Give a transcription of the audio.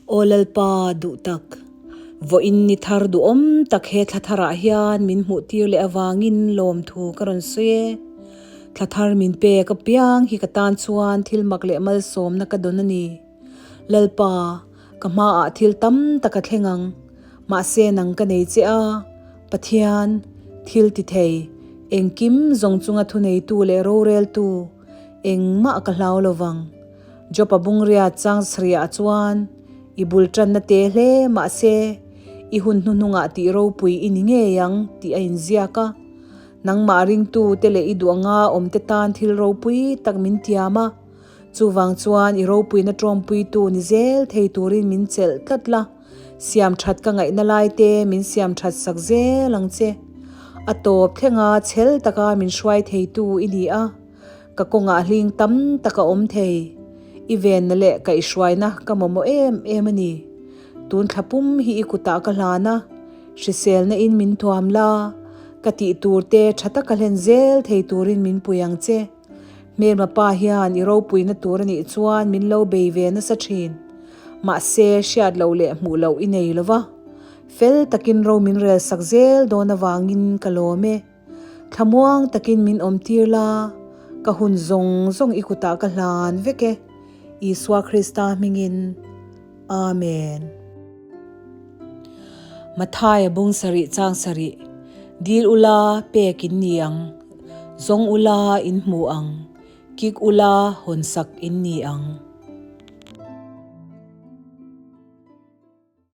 Aw Lalpa duh tak, vawiin ni thar duhawm tak he thla tharah hian min hmuh tir leh avangin lawmthu ka rawn sawi e. Thla thar min pek apiang hi ka tan chuan thil mak leh malsawmna ka dawn a ni. Lalpa, ka hmaah thil tam tak a thleng ang, mahse nang ka nei che a, Pathian, thil ti thei, engkim zawng chunga thuneitu leh roreltu, engmah ka hlau lo vang. Job-a bungria chang sarihah chuan, I bul tanna te hle mahse, i hun hnuhnungah tih ropui i ni ngei ang tih a inziak a. Nangmah ringtu te leh i duh anga awmte tan thil ropui tak min tiam a. Chuvang chuan i ropuina tawmpuitu ni zel thei turin min chelh tlat la, siam that ka ngaihna lai te min siam that sak zel ang che. A tawp thlenga chhel taka min hruai theitu i ni a, ka kawngah hling tam tak a awm thei. I venna leh kaihhruaina ka mamawh em em a ni. Tun thla pum hi i kutah ka hlan a, hriselna in min thuam la, ka tih tur te tha taka hlen zel thei turin min pui ang che. Hmelma pa hian i ropuina tur a nih chuan min lo bei ve nasa thin. Mahse, hriat loh leh hmuh loh i nei lo va. Fel takin ro min rel sak zel dawn avangin ka lawm e. Thlamuang takin min awm tir la, ka hun zawng zawng i kutah ka hlan vek e. Isua Krista hmingin. Amen. Mathaia bung sarih chang sarih, Dil ula pek in ni ang, zawng ula in hmu ang, kik ula hawnsak in ni ang.